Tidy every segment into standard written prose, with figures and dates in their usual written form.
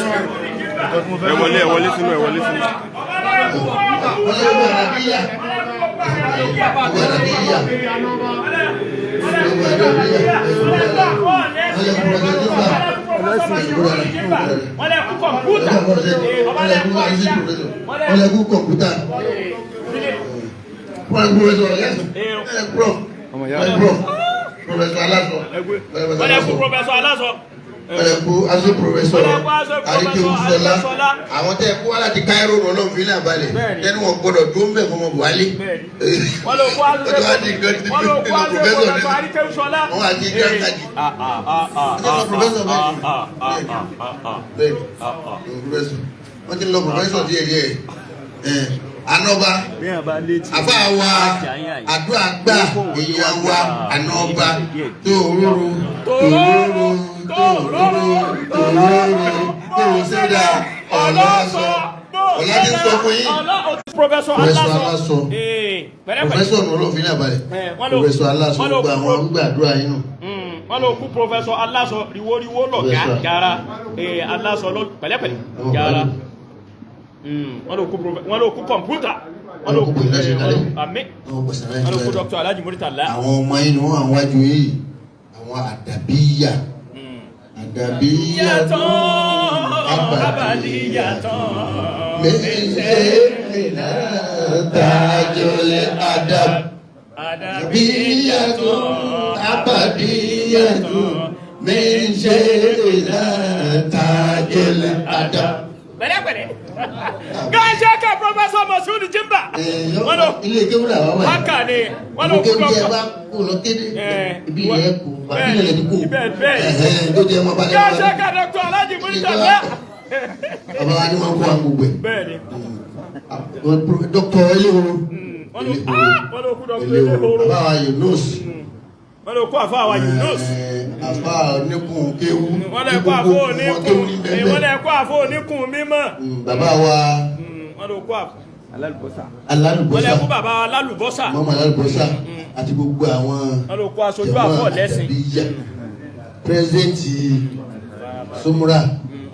Ẹ wọlé, ẹ wọlé sínú, ẹ wọlé sínú. Wọ́n lè gbọ́ àdàbíyà, gbogbo àdàbíyà, gbogbo àdàbíyà. Wọ́n lè kúrò jẹ́ Wọ́n lè kú kọ̀mpútà. Wọ́n lè kú kọ̀mpútà. Wọ́n lè kú prof, prof, professor Aláṣọ. Wọ́n lè kú Professor Aláṣọ. Wọ́n lè kú aṣọ professor Àríkéwúsọlá. Àwọn tẹ́ ẹ kó wá láti Cairo rọ̀ lọ́n fílẹ̀ àbálẹ̀ tẹ́ni wọn gbọ́dọ̀ dún bẹ́ẹ̀ fọmọ Buhari. Wọ́n lè kú aṣọ Ó ti wá di nǹkan wọ́n lè kú aṣọ professor Professor Àríkéwúsọlá. Wọ́n wá di gángan. Bẹ́ẹ̀ professor, wọ́n ti lọ professor díẹ̀ díẹ̀ ẹ̀ anọba àfa wa àdúrà gbà èèyàn wa anọba tòróró tòróró tòróró tòróró tòsídà ọlọ́sọ ọ̀la ti sọ fún yín. Professor Professor Aláṣọ. Aláṣọ. Pẹ̀lẹ́pẹ̀lẹ́. Professor nù olófin náà balẹ̀. Wọ́n ló- Professor Aláṣọ wọ́n ló gbogbo àwọn gbàdúrà yín nù. Wọ́n ló kú Professor Aláṣọ riworiwo lọ̀gá Professor. gara Aláṣọ ló pẹ̀lẹ́pẹ̀lẹ́ gara. Wọ́n ló kú kọ̀mpútà. Wọ́n ló kú pẹ̀lú ẹ̀ṣẹ̀ kalẹ̀. Àmín. Àwọn pẹ̀sẹ̀ Wọ́n ló kú náà Dr. Alhaji Muritala. àwọn ọmọ yìí ni wọ́n àwọn wájú yìí, àwọn àdàbíyà, àdàbíyà Yàtọ̀ abàdíyà abàdíyàtọ̀. Mẹ́sẹ̀ tajulẹ̀ adab Àdàbíyàtọ̀ abàdíyàtọ̀ mẹ́sẹ̀ tajulẹ̀ adab. Pẹ̀lẹ́pẹ̀lẹ́. Gáṣẹ́ ká Professor Moshood Jimba. Wọ́n ló Ilé kéwúrà wà wáyé. haka ni wọ́n ló kú Kéwú jẹ́ Dr. bá kó lọ kéde ibi ilẹ̀ kù bàbí ilẹ̀ ní kù. Bẹ́ẹ̀. Ẹ̀hẹ́n, tó jẹ́ wọn bá Gáṣẹ́ ká Dr. Alhaji Muritala. Bàbá wa ni wọ́n kó wa gbogbo ẹ̀. Bẹ́ẹ̀ni. Dr. Elehoro. Wọ́n ló wọ́n ló kú Dr. Elehoro. Bàbá wa Yunus. Wọ́n ló kú àfa àwa Yunus. Àfa oníkun kéwú. Wọ́n lè kú àfọ oníkun, wọ́n lè kú àfọ oníkun mímọ́. Bàbá wa Wọ́n ló kú àfọ. Alálùbọ́sà. Wọ́n lè kú bàbá wa lálùbọ́sà. Mọ́mọ́ alálùbọ́sà àti gbogbo àwọn Wọ́n ló kú aṣojú àfọ lẹ́sìn. àdàbíyà. Pírẹ́sidẹ́ǹtì Sumura.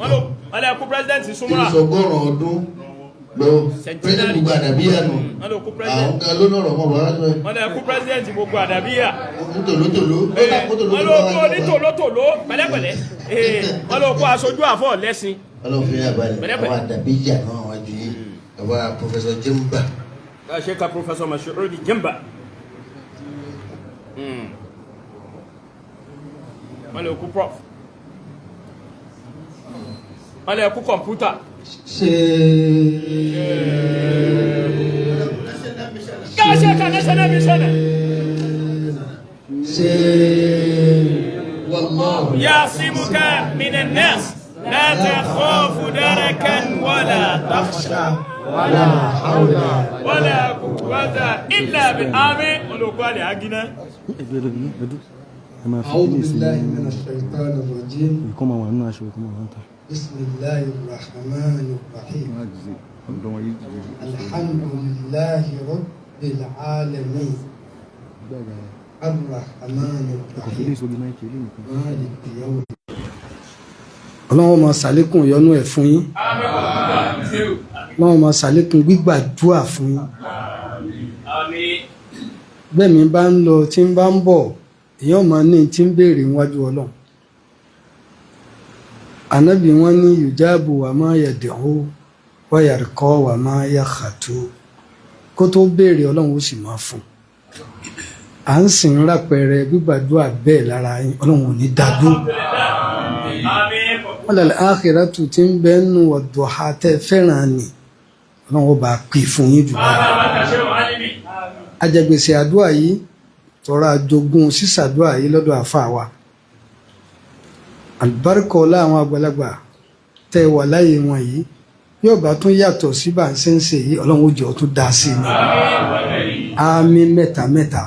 Wọ́n lè kú President Sumura. Ìsọgọ́rùn ọdún lọ pírẹ́sidẹ́ǹtì gbogbo àdàbíyà nù. Wọ́n ló kú Àwọn President. kan ló lọ́rọ̀ mọ́ bàbá tó Wọ́n lè kú President gbogbo àdàbíyà. nítòlótòló. Wọ́n ló kú onítòlótòló pẹ̀lẹ́pẹ̀lẹ́. Wọ́n ló kú aṣojú àfọ lẹ́sìn. Ọlọ́run fi yà balẹ̀. Pẹ̀lẹ́pẹ̀lẹ́. Àwọn àdàbíyà náà wájú yìí, bàbá Professor Jimba. Ṣé ká Professor Moshood Jimba. Wọ́n lè kú prof. Wọ́n lè kú kọ̀mpútà. Ṣe Gáṣẹ́ ká national mission. Ṣe wàlláhu. يعصمك من الناس لا تخاف دركا ولا تخشى ولا حول ولا قوة إلا بالآمين. Olùkọ́ àlẹ́ àgínà. Ẹ máa fi أعوذ kíní sí بالله من الشيطان الرجيم. Ìkọ́ máa wà nínú aṣọ, ìkọ́ máa wà níta. بسم الله الرحمن الرحيم. الحمد لله رب العالمين الرحمن Kò fi lè الرحيم sórí máìkì ilé nìkan. مالك يوم. Ọlọ́run máa ṣàlékún ìyọ́nú ẹ̀ fún yín. Ọlọ́run máa ṣàlékún gbígbàdúà fún yín. Bẹ́ẹ̀ mi bá ń lọ tí ń bá ń bọ̀, èèyàn máa ní tí ń béèrè níwájú Ọlọ́run. Ànábì wọn ní يجاب وما يدعو ويرقى وما يخطو, kó tó béèrè, Ọlọ́run ó sì máa fún un. À ń sì ń rápẹrẹ gbígbàdúrà bẹ́ẹ̀ lára yín. Ọlọ́run ò ní dádúró. Wọ́n lálẹ́ àkhírátù tí ń bẹ́ nù ọ̀dọ̀ha tẹ́ fẹ́ràn ni, Ọlọ́run ó bá pè fún yín jù báyìí. Ajẹgbèsè àdúrà yìí tọrọ àjogún sísàdúrà yìí lọ́dọ̀ àfa wa. Àlùbáríkọ láwọn àgbàlagbà tẹ́ wà láyé wọn yìí yóò bá tún yàtọ̀ sí bá ń ṣe ń ṣe yìí, Ọlọ́run ó jẹ́ ó tún dá sí i ní. Àmín mẹ́ta mẹ́ta.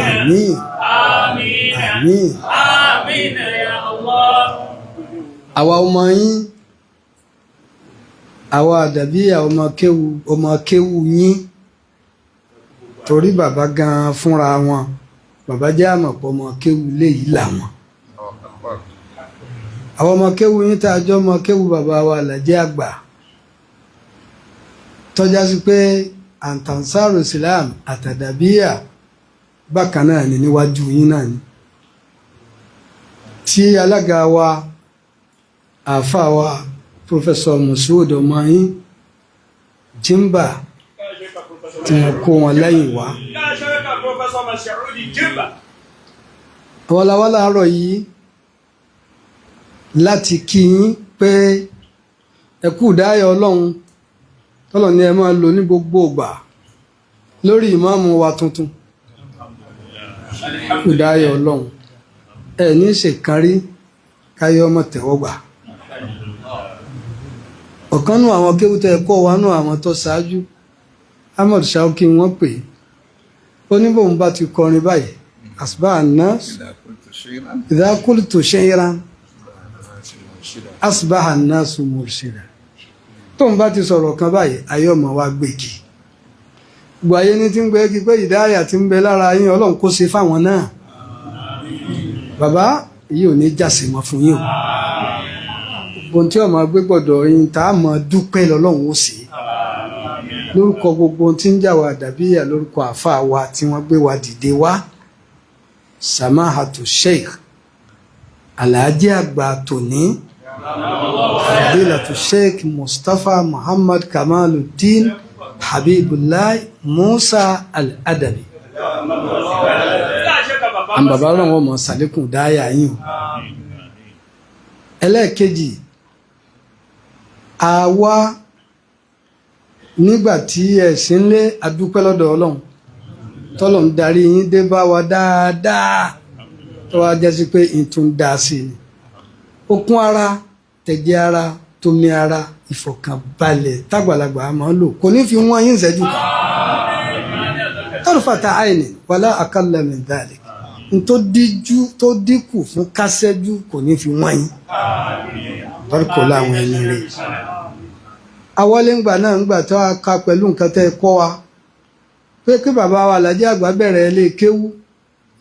Àmín, àmín. Àwa ọmọ yín, àwa àdàbí ọmọ kéwu, ọmọ kéwu yín, torí bàbá gan fúnra wọn, bàbá jẹ́ àmọ̀pọ̀ ọmọ kéwu léyìí làwọn. Àwọn ọmọ kéwu yín tá a jọ ọmọ kéwu bàbá wa Àlàjì Àgbà, tọ́já sí pé Antansaru Islam àtàdàbíyà bákan náà ni níwájú yín náà ni, tí alága wa, àáfàá wa, Professor Moshood Ọmọyín Jimba, tí wọ́n kó wọn lẹ́yìn wá. Àwọn làwọn láàárọ̀ yìí láti kí yín pé ẹ kú ìdáyọ̀ Ọlọ́run tọ́lọ̀ ní ẹ máa lò ní gbogbo ìgbà lórí ìmáàmù wa tuntun. Kú ìdáyọ̀ Ọlọ́run, ẹ ní ṣèkárí káyọ̀ ọmọ tẹ̀wọ́gbà. Ọ̀kan nù àwọn kéwú tẹ́ kọ́ wa nù àwọn tó ṣáájú, Ahmad Shauki wọ́n pè é, ó ní bóun bá ti kọrin báyìí, àsùbá àná idha qultu shay'an asbaha an-nasu murshida, tóun bá ti sọ̀rọ̀ kan báyìí, ayé ọmọ wa gbèkì, gbogbo ayé ní ti ń gbé kí pé ìdáyà ti ń bẹ lára yín, Ọlọ́run kó ṣe fáwọn náà. Bàbá yìí ò ní jàsè mọ́ fún yín o, gbogbo tí ọmọ gbé gbọ́dọ̀ yín tá a mọ̀ dúpẹ́ lọ́lọ́run ó sì lórúkọ gbogbo tí ń jà wá dàbíyà, lórúkọ àáfàá wa tí wọ́n gbé wa dìde wá, Samahatu Sheikh Alhaji Àgbà tòní, Fadilatu Sheikh Mustapha Muhammad Kamaluddin Habibullah Musa Al-Adabi. Àwọn bàbá náà wọ́n mọ̀ sàlékún dáyà yín o. Ẹlẹ́ẹ̀kejì, àwa nígbà tí ẹ̀sìn lé adúpẹ́ lọ́dọ̀ Ọlọ́run tọ́lọ̀ ń darí yín dé bá wa dáadáa, tó wá jẹ́ sí pé ìtún dá sí ni. Okun ara, tẹ̀jẹ̀ ara, tómi ara, ìfọ̀kànbalẹ̀ tágbàlagbà máa ń lò kò ní fi wọ́n yín ìṣẹ́jú kan. Tarfata àìní wàlá aqalla min dhalik, n tó díjú tó dínkù fún kásẹ́jú kò ní fi wọ́n yín. Bárúkọ láwọn ẹni rẹ̀. Awọ́lé ńgbà náà ńgbà tó a ka pẹ̀lú nǹkan tẹ́ ẹ kọ́ wa pé kí bàbá wa Àlàjì Àgbà bẹ̀rẹ̀ ilé kéwú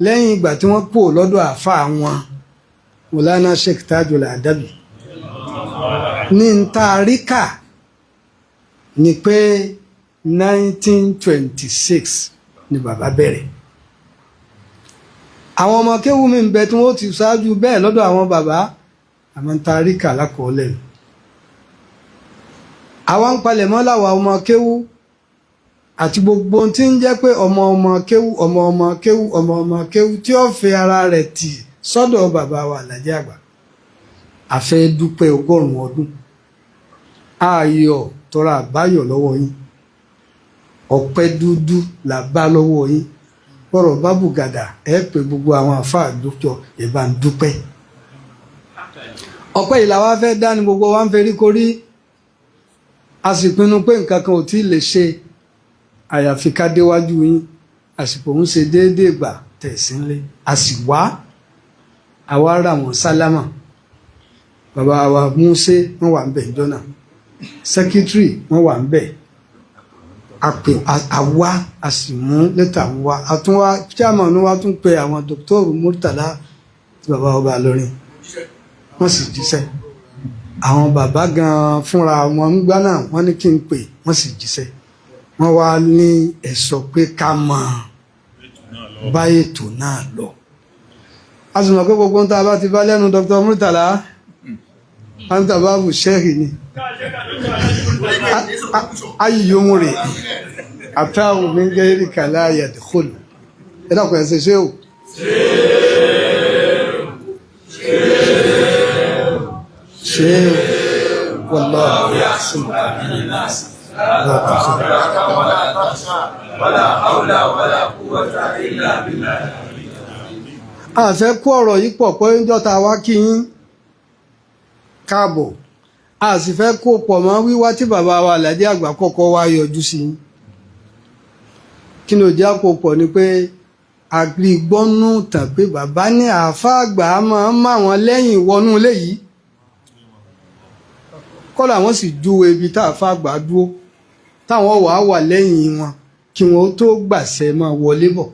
lẹ́yìn ìgbà tí wọ́n kú lọ́dọ̀ àáfàá wọn Mọ̀lánà Sheikh Tajul Adabi, ní n ta ríkà ni pé 1926 ni bàbá bẹ̀rẹ̀. Àwọn ọmọ kéwú mi ń bẹ tí wọ́n ti ṣáájú bẹ́ẹ̀ lọ́dọ̀ àwọn bàbá, àmọ́ n ta ríkà lákọọ́lẹ̀. Àwọn ń palẹ̀mọ́ láwa ọmọ kéwú àti gbogbo ohun tí ń jẹ́ pé ọmọ ọmọ kéwú, ọmọ ọmọ kéwú, ọmọ ọmọ kéwú tí ó fi ara rẹ̀ tì sọ́dọ̀ bàbá wa Àlàjì Àgbà. A fẹ́ dúpẹ́ 100 ọdún ayọ̀ tọrọ àbáyọ̀ lọ́wọ́ yín, ọpẹ́ dúdú là bá lọ́wọ́ yín. Bọ́rọ̀ bá bùgàdà ẹ pé gbogbo àwọn àfáà dókítà ẹ bá ń dúpẹ́. Ọpẹ́ yìí làwa fẹ́ dá ní gbogbo wa ń ferí korí, a sì pinnu pé nǹkan kan ò tí ì lè ṣe àyàfi ká déwájú yín. Àsìkò ń ṣe déédéé gbà tẹ̀sí ńlẹ̀, a sì wá àwa ra wọn sálámà. Bàbá wa Músé wọn wà ń bẹ̀ níjọ́ náà, sẹ́kítírì wọn wà ń bẹ̀, a pè àwa a sì mú lẹ́tà wa, a tún wá chairman wa tún pe àwọn dókítọ̀rù Murtala tí bàbá ọba lórin, wọ́n sì jíṣẹ́. Àwọn bàbá gan-an fúnra wọn ń gbá náà, wọ́n ní kí n pè, wọ́n sì jíṣẹ́. Wọ́n wá ní ẹ̀sọ́ pé ká mọ̀ bá ètò náà lọ. A sì mọ̀ pé gbogbo ń tá a bá ti bá lẹ́nu Dr. Murtala antababu sẹ́ẹ̀rì ni ayiyomu rẹ̀ àtàwọn mingeri kàlá yadkhulu. Ẹ dàpọ̀ ẹ̀ ṣe ṣé o. Ṣé wallahu ya'simuka minan nas. La takhaf. A fẹ́ kó ọ̀rọ̀ yìí pọ̀ pé ń jọ́ta wá kí yín káàbọ̀, a sì fẹ́ kó pọ̀ mọ́ wíwá tí bàbá wa Àlàjì Àgbà kọ́kọ́ wá yọjú sí yín. Kí ni òjá kó pọ̀ ni pé àgbìgbọ́nú tàn pé bàbá ní àáfàá àgbà máa ń máwọn lẹ́yìn wọnú ilé yìí, kọ́lá àwọn sì júwe ibi tá àáfàá àgbà dúró táwọn wàá wà lẹ́yìn wọn kí wọ́n tó gbàṣẹ máa wọlé bọ̀.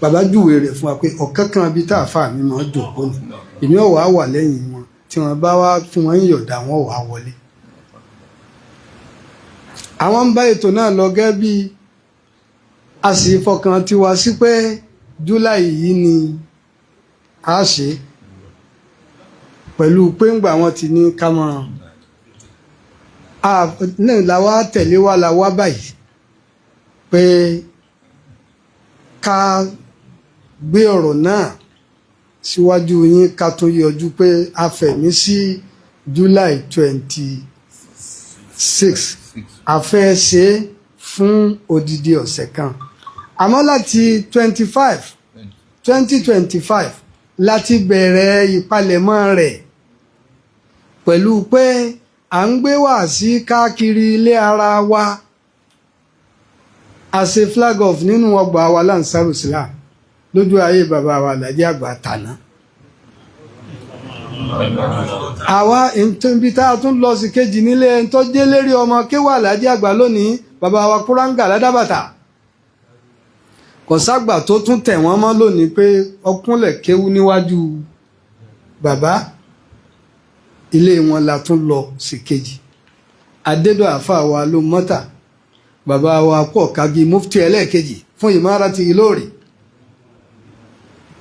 Bàbá júwe rẹ̀ fún wa pé ọ̀kan kan ibi tá àáfàá mi máa jòkó ni èmi ò wàá wà lẹ́yìn wọn. Tí wọ́n bá wá fún wọn ń yọ̀dá, wọn wà wọlé. Àwọn ń bá ètò náà lọ gẹ́gẹ́ bí a sì fọkàn tiwa sí pé July yìí ni a ṣe, pẹ̀lú pé ńgbà wọn ti ní ká mọ́ náà la wá tẹ̀lé wa la wá báyìí pé ká gbé ọ̀rọ̀ náà síwájú yín, ká tún yọjú pé a fẹ̀mí sí July 26. A fẹ́ ṣe é fún odidi ọ̀sẹ̀ kan, àmọ́ láti 25 2025 láti bẹ̀rẹ̀ ìpalẹ̀mọ́ rẹ̀, pẹ̀lú pé à ń gbé wàásí káàkiri ilé ara wa. A ṣe flag off nínú ọgbà wa Lansaru Islam lójú ayé bàbá wa Alhaji Àgbà tàná. Àwa ibi tá a tún lọ sí kejì nílé ẹni tó jẹ́ lérí ọmọ kéwà Alhaji Àgbà lónìí, bàbá wa Kúráńgà ládàbàtà. Kò ságbà tó tún tẹ̀ wọ́n mọ́ lónìí pé ọkúnlẹ̀ kéwú níwájú bàbá. Ilé wọn la tún lọ sí kejì. Adédọ̀ àáfàá wa ló mọ́tà, bàbá wa pọ̀ kági, mufti ẹlẹ́ẹ̀kejì fún Ìmárati Ìlọrin,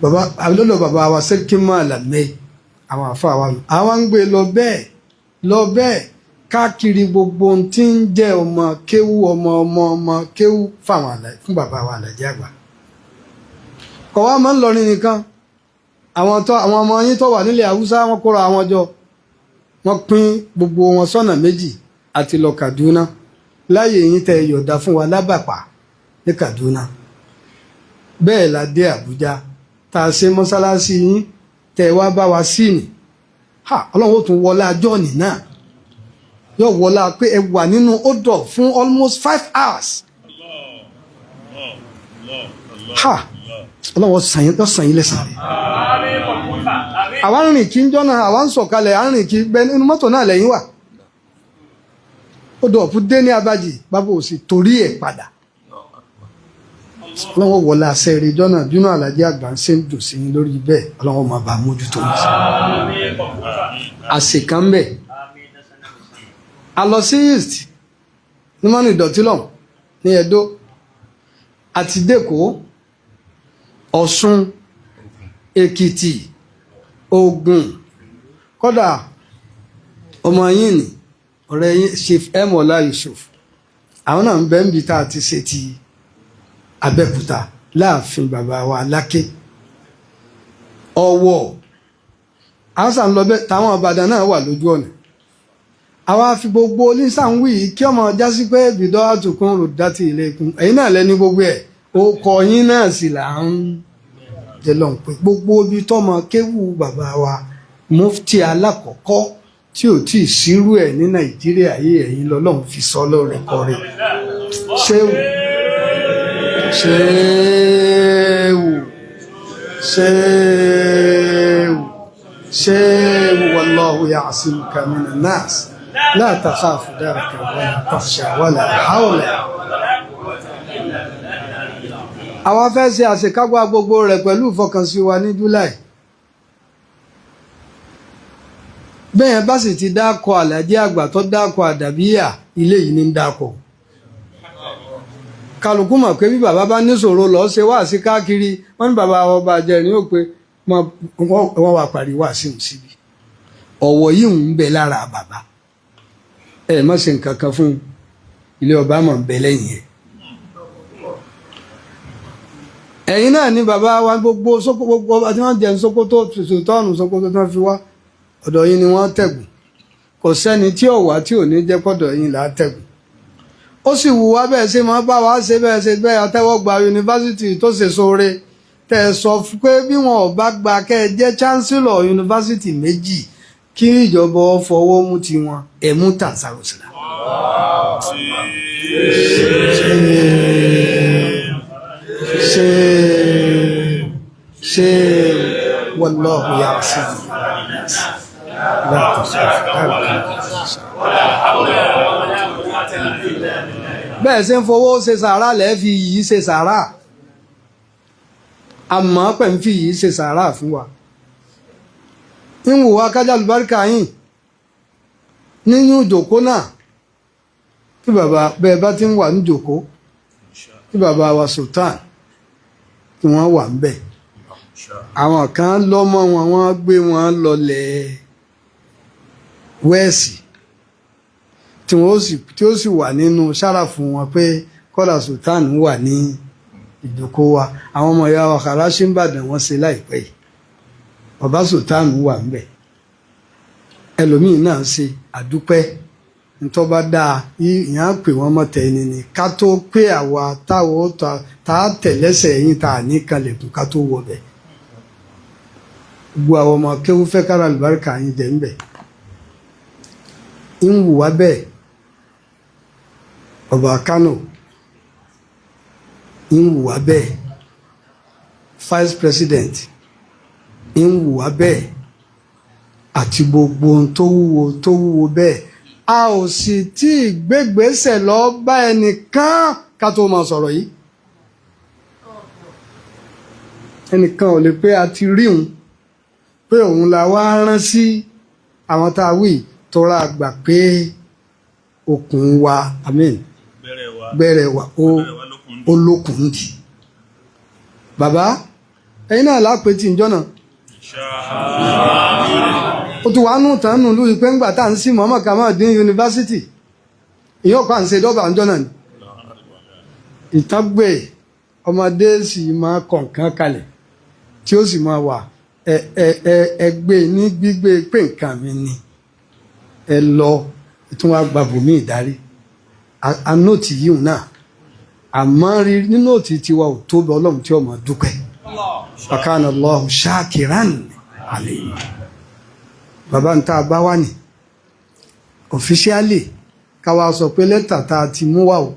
bàbá àlọ́lọ́, bàbá wa Sẹ́ríkì Màlàmẹ́, àwọn àáfàá wa. Àwọn ń gbé lọ bẹ́ẹ̀ lọ bẹ́ẹ̀ káàkiri gbogbo ohun tí ń jẹ́ ọmọ kéwú, ọmọ ọmọ ọmọ kéwú fáwọn àlàyé fún bàbá wa Àlàjì Àgbà. Kọ̀ wá máa ń lọrin nìkan. Àwọn tó àwọn ọmọ yín tó wà nílẹ̀ Haúsá, wọn kóra àwọn jọ, wọ́n pín gbogbo wọn sọ́nà méjì àti lọ Kaduna láyè yín tẹ yọ̀dá fún wa lábàpá ní Kaduna. Bẹ́ẹ̀ la dé Àbújá tá a ṣe mọ́sálásí yín tẹ wá bá wa sí ni. Ha, Ọlọ́run ó tún wọlé ajọ́ọ̀nì náà, yóò wọlé pé ẹ wà nínú odò fún almost 5 hours. Ha, Ọlọ́run ó san yín lẹ́san rẹ̀. Àwa ń rìn kí ń jọ́nà, àwa ń sọ̀kalẹ̀, à ń rìn kí bẹ́ẹ̀ nínú mọ́tò náà lẹ́yìn wà. Odò ọ̀fun dé ní abájì, bàbá ò sì torí ẹ̀ padà. Ọlọ́wọ́ wọlé àṣẹ rẹ̀ jọ́nà bínú Àlàjì Àgbà ń ṣe ń dùn sí lórí bẹ́ẹ̀. Ọlọ́wọ́ máa bá mójútó ní sí. Àṣekàn ń bẹ̀. A lọ sí east ní mọ́nú ìdọ̀tí lọ́hùn ní Ẹdó àti dẹ́kọ̀, Ọ̀ṣun, Èkìtì, Ògùn. Kódà ọmọ yín ni ọ̀rẹ́ yín, Chief Emola Yusuf, àwọn náà ń bẹ níbi tá a ti ṣe ti Abẹ́òkúta láàfin bàbá wa Aláké. Ọ̀wọ̀ àwọn sàn lọ bẹ́ẹ̀, táwọn Ìbàdàn náà wà lójú ọ̀nà. Àwa fi gbogbo onísànwí yìí kí ọmọ jásí pé bìdọ́ àtùkùn ròdàtì ilẹ̀kùn ẹ̀yin náà lẹ́ni gbogbo ẹ̀, ó kọ yín náà sì là ń jẹ́ lọ́n pé gbogbo ibi tọ́mọ kéwù bàbá wa mufti alákọ̀ọ́kọ́ tí ò tí ì sírú ẹ̀ ní Nàìjíríà yìí, ẹ̀yin lọ́lọ́run fi sọ lóore kọrin. Ṣéwù, ṣéwù, ṣéwù, ṣéwù, wallahu ya'simuka minan nas, la takhafu daraka wala takhsha wala hawla. Àwa fẹ́ ṣe àṣekágbá gbogbo rẹ̀ pẹ̀lú ìfọkànsí wa ní July. Bẹ́ẹ̀ bá sì ti dákọ̀ Àlàjì Àgbà tó dákọ̀ àdàbíyà, ilé yìí ní ń dákọ̀. Kálukú mọ̀ pé bí bàbá bá níṣòro lọ́ọ́ ṣe wá sí káàkiri, wọ́n ní bàbá ọba àjẹrìn ó pé wọ́n wà parí wá sí òun síbi. Ọ̀wọ̀ yìí ń bẹ lára bàbá. Ẹ má ṣe nǹkan kan fún ilé ọba mọ̀ ń bẹ lẹ́yìn ẹ̀. Ẹ̀yin náà ní bàbá wa gbogbo gbogbo ọba tí wọ́n jẹ ní Sókótó, tòótọ́ọ̀nù Sókótó tí wọ́n fi wá ọ̀dọ̀ yín ni wọ́n tẹ̀gùn. Kò sẹ́ni tí ò wá tí ò ní jẹ́ pọ̀dọ̀ yín là á tẹ̀gùn. Ó sì wù wá bẹ́ẹ̀ ṣe máa bá wa ṣe bẹ́ẹ̀ ṣe bẹ́ẹ̀ àtẹ́wọ́gba yunifásitì tó ṣe sóore tẹ̀ ẹ sọ pé bí wọn ò bá gba kẹ́ ẹ jẹ́ chancellor yunifásitì méjì, kí ìjọba fọwọ́ mú tiwọn ẹ̀ mú tàǹsàròsìlà. Ṣe ṣe wallahu ya'simu la takhaf. Bẹ́ẹ̀ ṣe ń fowó ṣe sàárà lẹ́ẹ̀ fi yìí ṣe sàárà, àmọ́ pẹ̀ ń fi yìí ṣe sàárà fún wa. Ń wò wá kájà lùbáríkà yín nínú ìjòkó náà, tí bàbá bẹ́ẹ̀ bá ti ń wà níjòkó, tí bàbá wa Sultan tí wọ́n wà ń bẹ̀, àwọn kan lọ́mọ wọn, wọ́n gbé wọn lọlẹ̀ wẹ́ẹ̀sì tí wọ́n sì tí ó sì wà nínú sáràfù wọn pé kọ́lá Sultan wà ní ìjòkó wa. Àwọn ọmọ ìyá wa Kàràṣí ń bàdàn wọ́n ṣe láìpẹ́ yìí, bàbá Sultan wà ń bẹ̀. Ẹlòmíín náà ṣe àdúpẹ́ ntọ́ba dáa, ìyẹn á pè wọ́n mọ̀tẹ́ ẹni ni ká tó pé àwa táwọn tá a tẹ̀lẹ́sẹ̀ yín tá a ní kalẹ̀kùn ká tó wọ bẹ̀. Gbogbo àwọn ọmọ kéwú fẹ́ kára àlùbáríkà yín jẹ́ ń bẹ̀, ń wù wá bẹ́ẹ̀. Ọba Kano ń wù wá bẹ́ẹ̀, vice president ń wù wá bẹ́ẹ̀, àti gbogbo ohun tó wúwo tó wúwo bẹ́ẹ̀. A ò sì tí ì gbégbèsè lọ bá ẹnìkan ká tó máa sọ̀rọ̀ yìí. Ẹnìkan ò lè pé a ti rí òun pé òun la wá rán sí àwọn tá a wí tọ́ra àgbà pé okùn wa, amen, gbẹrẹ wa ó lókun dì. Bàbá, ẹ̀yin náà lápẹtì ìjọ náà, ó ti wàá nù tán nù lórí pé ńgbà tá à ń sí Muhammad Kamaldeen Yunifásitì, ìyẹn ọ̀pá ń ṣe dọ́bà ńjọ́ náà ni ìtàgbé ọmọdé sì máa kọ̀ǹkan kalẹ̀ tí ó sì máa wà ẹ ẹ ẹ ẹ gbé ní gbígbé pé nǹkan mi ni ẹ lọ tún wá gba bòmí ìdarí anóòtì yìí náà. Àmọ́ rí nínú òtí tiwa ò tóbi, Ọlọ́run tí ọmọ dúpẹ́. Wakana Allahu shakiran alim. Bàbá ń tá a bá wà ní officially, káwa sọ pé lẹ́tà tá a ti mú wá o,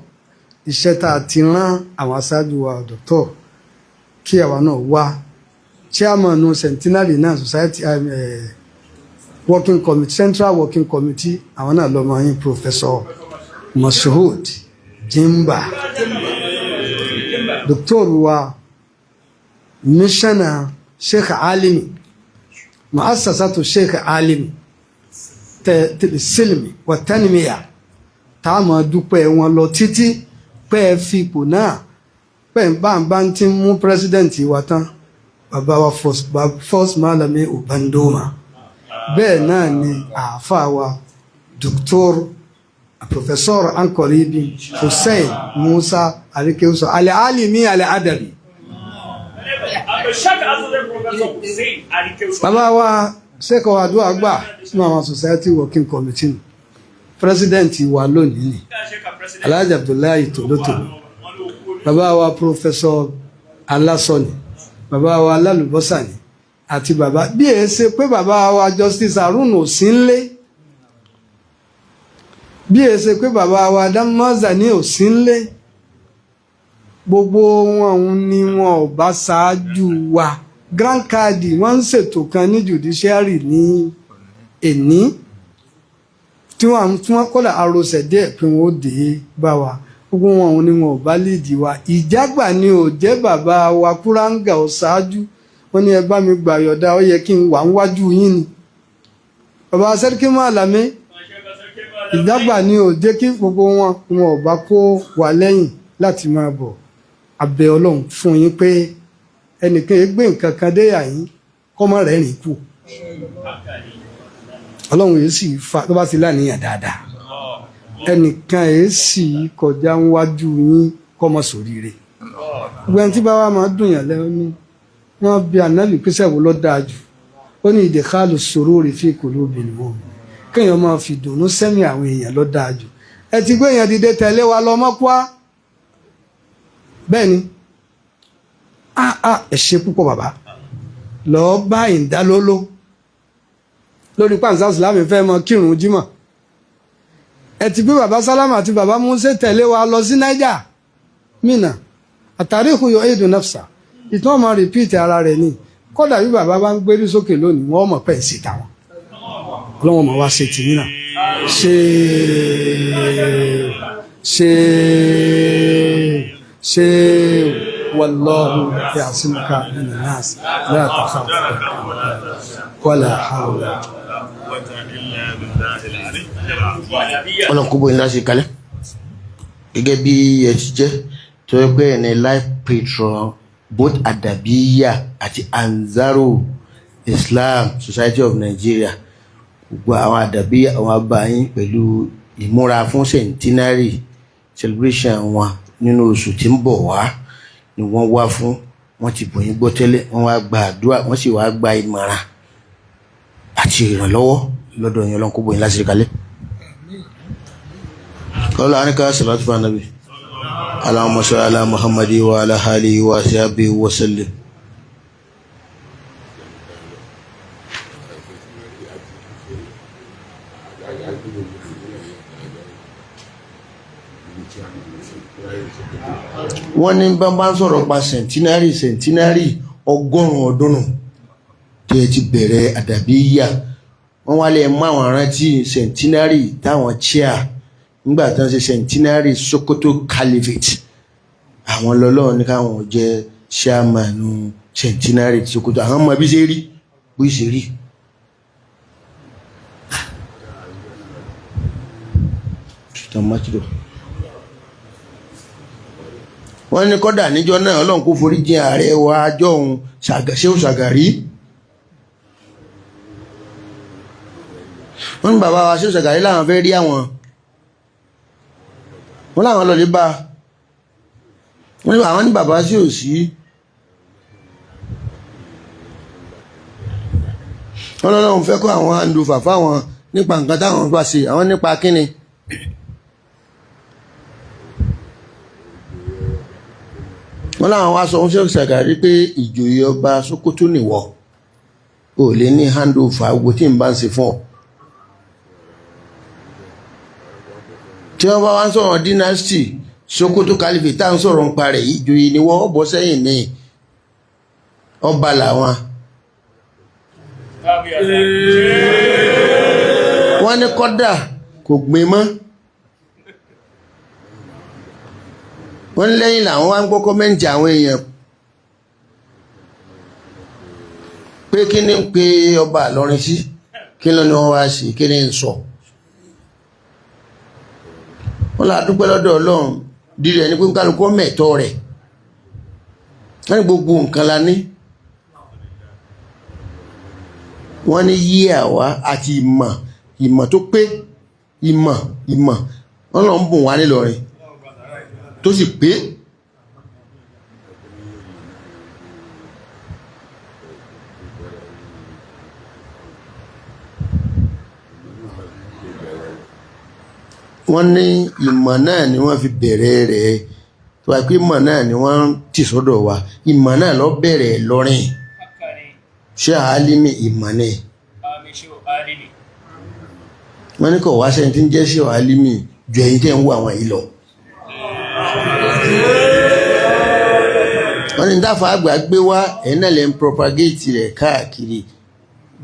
iṣẹ́ tá a ti rán àwọn aṣáájú wa dọ́tọ̀ kí àwa náà wá, chairman centenary náà society working committee, central working committee, àwọn náà lọ́mọ yín, Professor Mashood Jimba, doctor wa, missioner Sheikh Alimi, muassasatu Sheikh Alimi tẹ silmi wa tanmiya, tá a máa dúpẹ́ wọn lọ títí pé ẹ fi ipò náà pé ń bá ń bá ń ti mú president wa tán, bàbá wa first Malami Ubandoma. Bẹ́ẹ̀ náà ni àáfàá wa Doctor Professor Ankoribi Hussein Musa Arikewuso Alẹ́ Alimi Alẹ́ Adabi. Bàbá wa sẹ́kọ̀ọ́ àdúrà gbà sínú àwọn society working committee, president wa lónìí ni Alhaji Abdullahi Tòlótòló, bàbá wa Professor Alásọ̀nì, bàbá wa Alálùbọ́sàní àti bàbá bí èé ṣe pé bàbá wa Justice Harun ò sí nlé, bí èé ṣe pé bàbá wa Dámọ́zà ní ò sí nlé, gbogbo wọn ni wọn ò bá ṣáájú wa. Grand card wọ́n ń ṣètò kan ní judiciary ní èní tí wọ́n kọ́lá arosẹ̀ díẹ̀ pé wọ́n ó dé bá wa. Gbogbo wọn ni wọn ò bá lídìí wa. Ìjágbà ni ò jẹ́ bàbá wa kúráǹgà ò ṣáájú. Wọ́n ní ẹ bá mi gbà yọ̀dá, ó yẹ kí n wà níwájú yín ni bàbá Sẹ́ríkì Málàmí. Ìjágbà ni ò jẹ́ kí gbogbo wọn wọn ò bá kó wà lẹ́yìn láti máa bọ̀. Abẹ́ Ọlọ́run fún yín pé ẹnìkan gbé nǹkan kan dé àyín kọ́mọ rẹ̀ rìn kù. Ọlọ́run yìí sì fa tó bá ti láníyàn dáadáa, ẹnìkan yìí sì kọjá níwájú yín kọ́mọ sóríire. Gbogbo ẹni tí bá wà máa dùn yàn lẹ́nu, wọ́n bí Ànábì pèsè wo ló dáa jù, ó ní idkhalu sururi fi qulubil mu'min, kéèyàn máa fi dùnnú sẹ́mi àwọn èèyàn ló dáa jù. Ẹ ti gbé èèyàn dìde tẹ̀lé wa lọ mọ́kúá. Bẹ́ẹ̀ ni, ẹ ṣe púpọ̀ bàbá. Lọ́ọ́ bá ìdálóló lórí pàǹsá sìlámì fẹ́ mọ kírun jímọ̀. Ẹ ti gbé bàbá Sálámà àti bàbá Músè tẹ̀lé wa lọ sí Niger Mina. Àtàríkù yọ èdè nafsa, ìtàn ọmọ repeat ara rẹ̀ ni. Kódà bí bàbá bá ń gbérí sókè lónìí, wọ́n mọ̀ pẹ́ sí tàwọn. Ọlọ́wọ́n mọ̀ wá ṣe tìyín náà ṣe ṣe ṣe. Wallahu ya'simuka minan nas la takhafu wala hawla. Ọlọ́run kó bóyin láti kalẹ̀ gẹ́gẹ́ bí ẹ ti jẹ́ tó yẹ pé ẹni life patron both Adabiya àti Ansaru Islam Society of Nigeria, gbogbo àwọn Adabiya àwọn abáyín pẹ̀lú ìmúra fún centenary celebration wọn nínú oṣù tí ń bọ̀ wá ni wọ́n wá fún. Wọ́n ti bòyìn gbọ́ tẹ́lẹ̀, wọ́n wá gba àdúrà, wọ́n sì wá gba ìmọ̀ràn àti ìrànlọ́wọ́ lọ́dọ̀ yẹn. Ọlọ́run kó bóyin láti kalẹ̀. قال عنك صلاة النبي اللهم صل على محمد وعلى آله وصحبه وسلم. Wọ́n ní bá bá ń sọ̀rọ̀ pa centenary 100 ọdún nù tí ẹ ti bẹ̀rẹ̀ Àdàbíyà. Wọ́n wá lè mú àwọn rántí centenary táwọn chair nígbà tí wọ́n ṣe centenary Sokoto Caliphate. Àwọn lọ́lọ́run ní káwọn jẹ́ chairman centenary Sokoto. Àwọn ọmọ bí ṣe rí bí ṣe rí. Wọ́n ní kọ́dà níjọ́ náà Ọlọ́run kó forí jìn ààrẹ wa àjọ òun Shehu Shagari. Wọ́n ní bàbá wa Shehu Shagari láwọn fẹ́ rí àwọn, wọ́n láwọn lọ lè bá wọ́n ní àwọn ní bàbá sí ò sí. Wọ́n lọ́lọ́run fẹ́ kó àwọn handover fáwọn nípa nǹkan táwọn bá ṣe àwọn nípa kíni. Wọ́n láwọn wá sọ fún Shehu Shagari pé ìjòyè ọba Sokoto nìwọ ò lè ní handover gbogbo tí n bá ń ṣe fún ọ. Tí wọ́n bá wá ń sọ̀rọ̀ dynasty Sokoto Caliphate tá à ń sọ̀rọ̀ ń parẹ̀ ìjòyè ni wọ́n bọ́ sẹ́yìn ní ọba làwọn. Wọ́n ní kọ́dà kò gbé mọ́. Wọ́n ní lẹ́yìn làwọn wá ń gbọ́ kọ́mẹ́ǹtì àwọn èèyàn pé kí ni ń pe ọba Ìlọrin sí, kí ló ní wọ́n wá sí, kí ni ń sọ. Wọ́n là dúpẹ́ lọ́dọ̀ Ọlọ́run dídẹ̀ ní pé kálukú mẹ̀tọ́ rẹ̀. Wọ́n ní gbogbo nǹkan la ní. Wọ́n ní yí àwa àti ìmọ̀ ìmọ̀ tó pé ìmọ̀ ìmọ̀ wọ́n lọ ń bùn wá nílọrin tó sì pé. Wọ́n ní ìmọ̀ náà ni wọ́n fi bẹ̀rẹ̀ rẹ̀ tó wáyé pé ìmọ̀ náà ni wọ́n ti sọ́dọ̀ wa, ìmọ̀ náà lọ bẹ̀rẹ̀ lọ́rin. Ṣé Àálímì ìmọ̀ ni? Wọ́n ní kò wá sẹ́ni tí ń jẹ́ ṣé Àálímì ju ẹ̀yin tẹ́ ń wo àwọn yìí lọ. Wọ́n ní dáfà àgbà gbé wá ẹ̀yin náà lè ń propagate rẹ̀ káàkiri.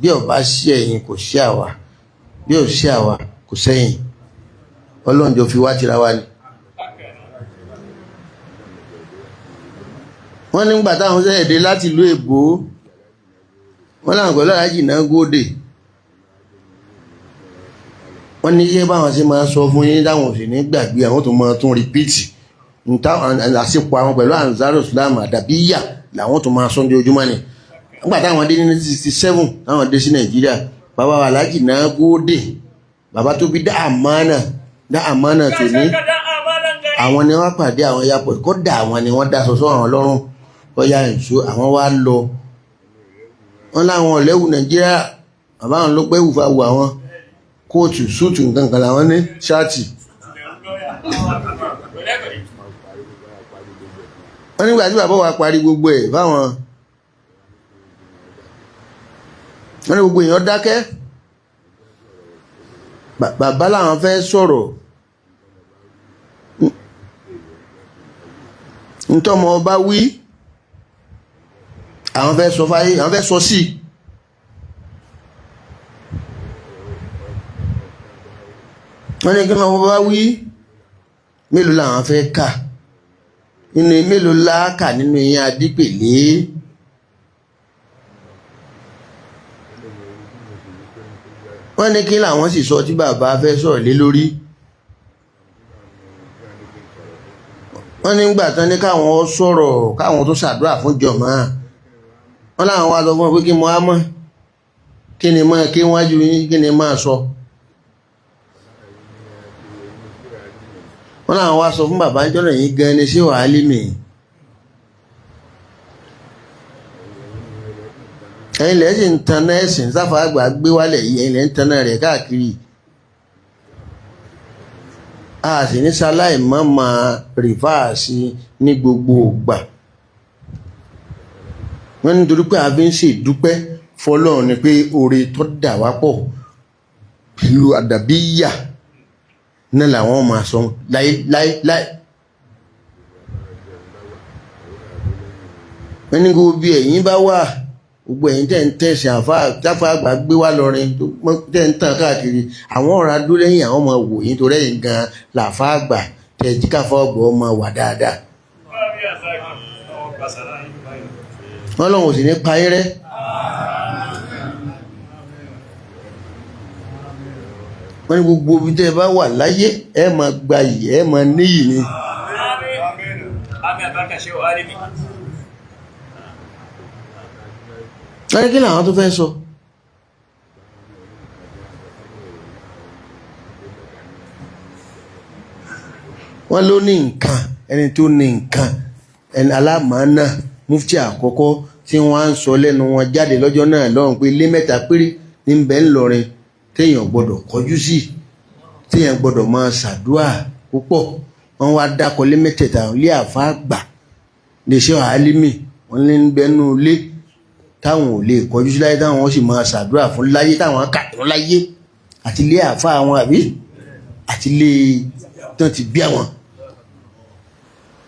Bí ó bá sí ẹ̀yin kò sí àwa, bí ò sí àwa kò sẹ́yìn. Ọlọ́run jọ fi wá tira wa ni. Wọ́n nígbà táwọn sẹ́yìn dé láti ìlú Èbó, wọ́n láwọn pẹ̀lú Aláàjì náà góòdè. Wọ́n ní iye báwọn ṣe máa sọ fún yín táwọn ò sì ní gbàgbé, àwọn tó máa tún rìpíìtì àṣepọ̀ àwọn pẹ̀lú Ansaru Islam Àdàbíyà làwọn tó máa sọ ní ojúmọ́ ni. Nígbà táwọn dé ní 1967 táwọn dé sí Nàìjíríà, bàbá wa Aláàjì náà góòdè, bàbá tó bí dá àmánà dá àmánà tò ní, àwọn ni wọ́n pàdé àwọn airport, kódà àwọn ni wọ́n dáṣọ sọ àwọn lọ́rùn bóyá ìṣó àwọn wá lọ. Wọ́n láwọn ọ̀lẹ́wù Nàìjíríà, bàbá àwọn ló pẹ́ wùfà wù àwọn kóòtù súùtù nǹkan kan làwọn ní ṣáàtì. Wọ́n nígbà tí bàbá wa parí gbogbo ẹ̀ báwọn, wọ́n ní gbogbo èèyàn dákẹ́. Bàbá làwọn fẹ́ sọ̀rọ̀ ntọ́mọ ọba wí, àwọn fẹ́ sọ fáyé, àwọn fẹ́ sọ sí i. Wọ́n ní kí wọ́n bá wí mélòó làwọn fẹ́ kà Nínú mélòó láàkà nínú eyín adípèlé? Wọ́n ní kí làwọn sì sọ tí bàbá fẹ́ sọ̀rọ̀ lé lórí. Wọ́n nígbà tán ní káwọn sọ̀rọ̀ káwọn tó ṣàdúrà fún jọ̀mọ́. Wọ́n láwọn wá sọ fún wọn pé kí mo á mọ̀, kí ni máa kí wájú yín, kí ni máa sọ. Wọ́n láwọn wá sọ fún bàbá jọ́nà yìí gan ni ṣé wàá lé mi. Ẹ̀yin lẹ́ sì ń taná ẹ̀sìn sáfà àgbà gbé wálẹ̀ yìí, ẹ̀yin lẹ́ ń taná rẹ̀ káàkiri. A sì ní sáláì má máa rìfáàsì ní gbogbo ìgbà. Wọ́n nítorí pé a fi ń ṣe ìdúpẹ́ fọlọ́run ni pé oore tó dà wá pọ̀ pẹ̀lú àdàbíyà náà làwọn máa sọ láé láé láé. Wọ́n ní gbogbo bí ẹ̀yin bá wà, gbogbo ẹ̀yin tẹ̀ ń tẹ̀sí àfa àgbà gbé wá lọrin tẹ̀ ń tàn káàkiri, àwọn ọ̀rọ̀ adó lẹ́yìn àwọn ọmọ wò yín torí ẹ̀yin gan làfa àgbà tẹ̀ jí káfa ọgbà ọmọ wà dáadáa. Wọ́n lọ́wọ́ sì ní payé rẹ́. Wọ́n ní gbogbo ibi tẹ́ ẹ bá wà láyé ẹ máa gbayì ẹ máa níyì ni. Wọ́n ní kí làwọn tó fẹ́ sọ. Wọ́n ló ní nǹkan, ẹni tó ní nǹkan, ẹni alámàánà mufti àkọ́kọ́ tí wọ́n á ń sọ lẹ́nu wọn jáde lọ́jọ́ náà lọ́hùn pé ilé mẹ́ta péré ní bẹ́ẹ̀ ńlọrin téèyàn gbọ́dọ̀ kọjú sí, téèyàn gbọ́dọ̀ máa ṣàdúà púpọ̀. Wọ́n wá dákọ lé mẹ́tẹ̀ẹ̀ta, ilé àfa àgbà lè ṣe àálímì, wọ́n lé ń bẹnu ilé táwọn ò lè kọjú sí láyé táwọn sì máa ṣàdúrà fún láyé táwọn kà fún láyé, àti ilé àfa àwọn àbí àti ilé tán ti bí àwọn.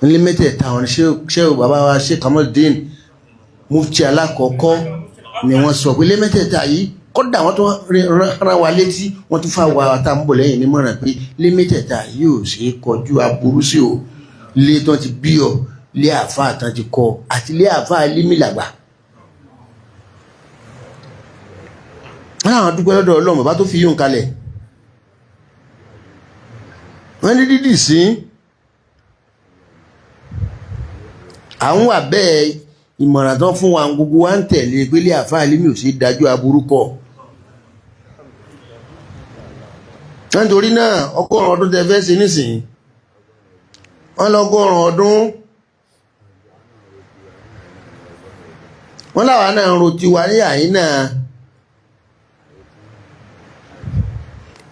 Ilé mẹ́tẹ̀ẹ̀ta àwọn ṣé bàbá wa ṣe Kamaldeen mufti alákọ̀ọ́kọ́ ni wọ́n sọ pé ilé mẹ́tẹ̀ẹ̀ta yìí, kódà wọ́n tún rán wa létí, wọ́n tún fà wá tá à ń bọ̀ lẹ́yìn nímọ̀ràn pé ilé mẹ́tẹ̀ẹ̀ta yìí ò ṣe é kọjú aburú sí o. Ilé tán ti bí ọ, ilé àáfàá tán ti kọ, àti ilé àáfàá límìlàgbà. Wọ́n láwọn dúpẹ́ lọ́dọ̀ Ọlọ́run bàbá tó fi yún kalẹ̀. Wọ́n ní dídì sí à ń wà bẹ́ẹ̀, ìmọ̀ràn tán fún wa gbogbo wa ń tẹ̀lé pé ilé àáfàá límì ò sí dájú aburú kọ. Nítorí náà 100 ọdún tẹ fẹ́ ṣe nísìnyí, wọ́n lọ́gọ́rùn ọdún, wọ́n láwa náà ń ro tiwa ní àyín náà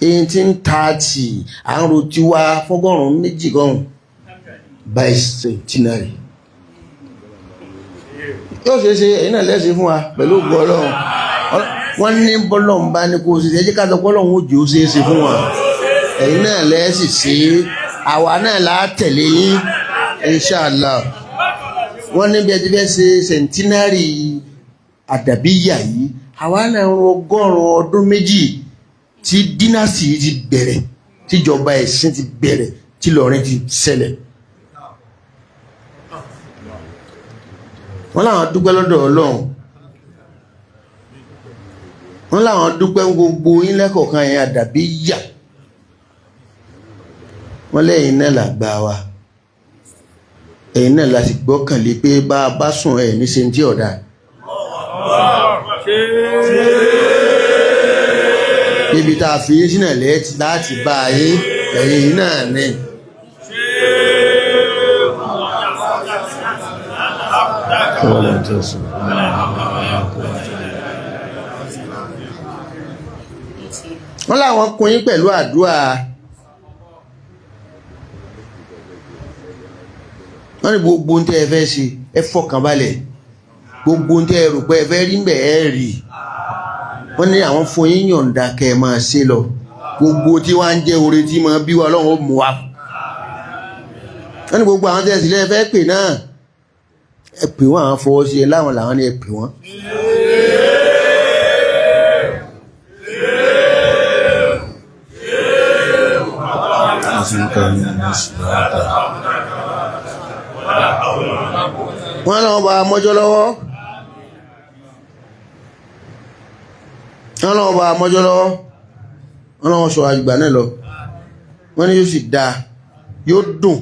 1830 à ń ro tiwa fọ́gọ́rùn-ún méjì gan by centenary. Yóò ṣe é ṣe, ẹ̀yin náà lẹ́sìn fún wa pẹ̀lú ògo Ọlọ́run. Wọ́n ní bọ́lọ́run bá ní kó o ṣe ṣe, ẹ jẹ́ ká sọ bọ́lọ́run ó jò ó ṣe é ṣe fún wa. Ẹ̀yin náà lẹ́sìn ṣe é, àwa náà là á tẹ̀lé yín inshallah. Wọ́n ní bí ẹ ti fẹ́ ṣe centenary àdàbíyà yìí, àwa náà ń ro 102 ọdún tí dínásì yìí ti bẹ̀rẹ̀, tíjọba ẹ̀sìn ti bẹ̀rẹ̀, tí Ìlọrin ti ṣẹlẹ̀. Wọ́n láwọn dúpẹ́ lọ́dọ̀ Ọlọ́run, wọ́n láwọn dúpẹ́ gbogbo yín lẹ́kọ̀ọ̀kan yẹn àdàbí yà. Wọ́n lẹ́yìn náà làgbà wa, ẹ̀yin náà la sì gbọ́kànlé pé bá a bá sùn ẹ̀ ní ṣe ń tí ọ̀dà. Níbi tá a fi yín sínú láti bá a yín, ẹ̀yin náà ni. Wọ́n láwọn kún yín pẹ̀lú àdúrà. Wọ́n ní gbogbo ohun tẹ́ ẹ fẹ́ ṣe, ẹ fọkàn balẹ̀. Gbogbo ohun tẹ́ ẹ rò pé ẹ fẹ́ rí mbẹ̀ ẹ rí. Wọ́n ní àwọn fún yín yọ̀ǹda kẹ́ ẹ máa ṣe lọ. Gbogbo tí wàá ń jẹ́ oore tí máa bí wa Ọlọ́run ó mú wa. Wọ́n ní gbogbo àwọn tẹ́ ẹ sì lẹ́ fẹ́ pè náà, ẹ pè wọ́n, àwọn fọwọ́ sí ẹ láwọn làwọn ní ẹ pè wọ́n. Wọ́n lọ́wọ́ bá mọ́jọ́ lọ́wọ́. Wọ́n lọ́wọ́ bá mọ́jọ́ lọ́wọ́. Wọ́n lọ́wọ́ sọ àgbà náà lọ. Wọ́n ní yóò sì dáa, yóò dùn.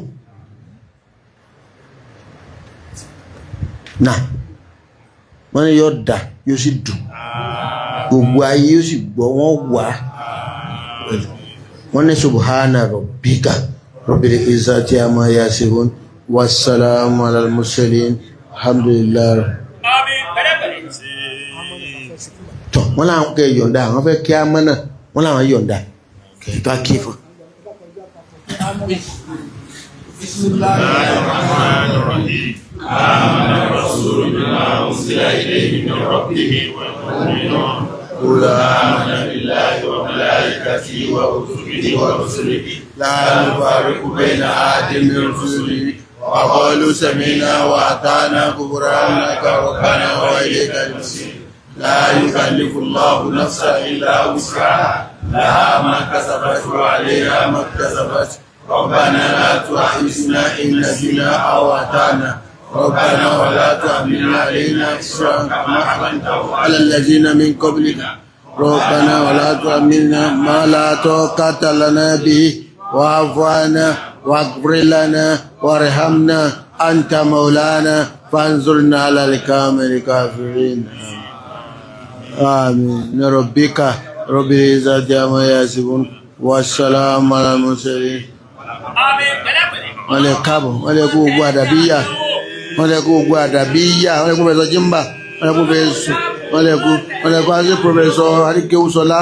Nà wọ́n ní yóò dáa, yóò sì dùn. Gbogbo ayé yóò sì gbọ́, wọ́n wà. Wọ́n ní subhana rabbika rabbil izzati amma yasifun wassalamu alal mursalin alhamdulillah. Àmín pẹ̀lẹ́pẹ̀lẹ́. Tọ́ wọ́n làwọn kẹ́ yọ̀ǹda, àwọn fẹ́ kí á mọ́nà, wọ́n làwọn yọ̀ǹda kẹ́ tó á kí fún. لا نفرق بين أحد من رسله وقالوا سمعنا وأطعنا غفرانك ربنا وإليك المصير. لا يكلف الله نفسا إلا وسعها، لها ما كسبت وعليها ما اكتسبت. ربنا لا تؤاخذنا إن نسينا أو أخطأنا، ربنا ولا تحمل علينا إصرا كما حملته على الذين من قبلنا، ربنا ولا تحملنا ما لا طاقة لنا به، واعف عنا واغفر لنا وارحمنا، أنت مولانا فانصرنا على القوم الكافرين. آمين. ربك رب العزة عما يصفون والسلام على المرسلين. Àmín pẹ̀lẹ́pẹ̀lẹ́. Wọ́n lè káàbọ̀, wọ́n lè kó gbogbo àdàbíyà, wọ́n lè kó gbogbo àdàbíyà, wọ́n lè kó pẹ̀sọ̀ jimba, wọ́n lè kó pẹ̀sọ̀, wọ́n lè kó àti pọfẹsọ àríkéwùsọlá,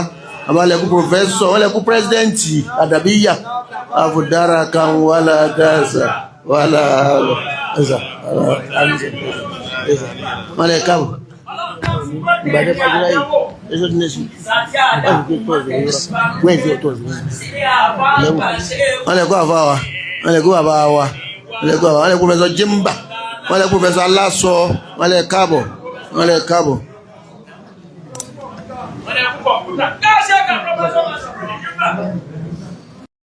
àbá lè kó pọfẹsọ, wọ́n lè kó pírẹsidẹ́ǹtì àdàbíyà, àfùdára kan wàlà dáàsà wàlà ẹ̀sà ẹ̀sà, wọ́n lè káàbọ̀. Ìgbàdé pàdé láyé, ẹ̀sọ́ ti nẹ́sì, wọ́n fi pé tọ́sí wẹ́ẹ̀sì tọ́sí wọ́n lè kó àfa wa, wọ́n lè kó bàbá wa, wọ́n lè kó bàbá, wọ́n lè kó pọfẹsọ jimba, wọ́n lè kó pọfẹsọ aláṣọ, wọ́n lè káàbọ̀, wọ́n lè káàbọ̀. Wọ́n lè kú kọ̀ǹpútà.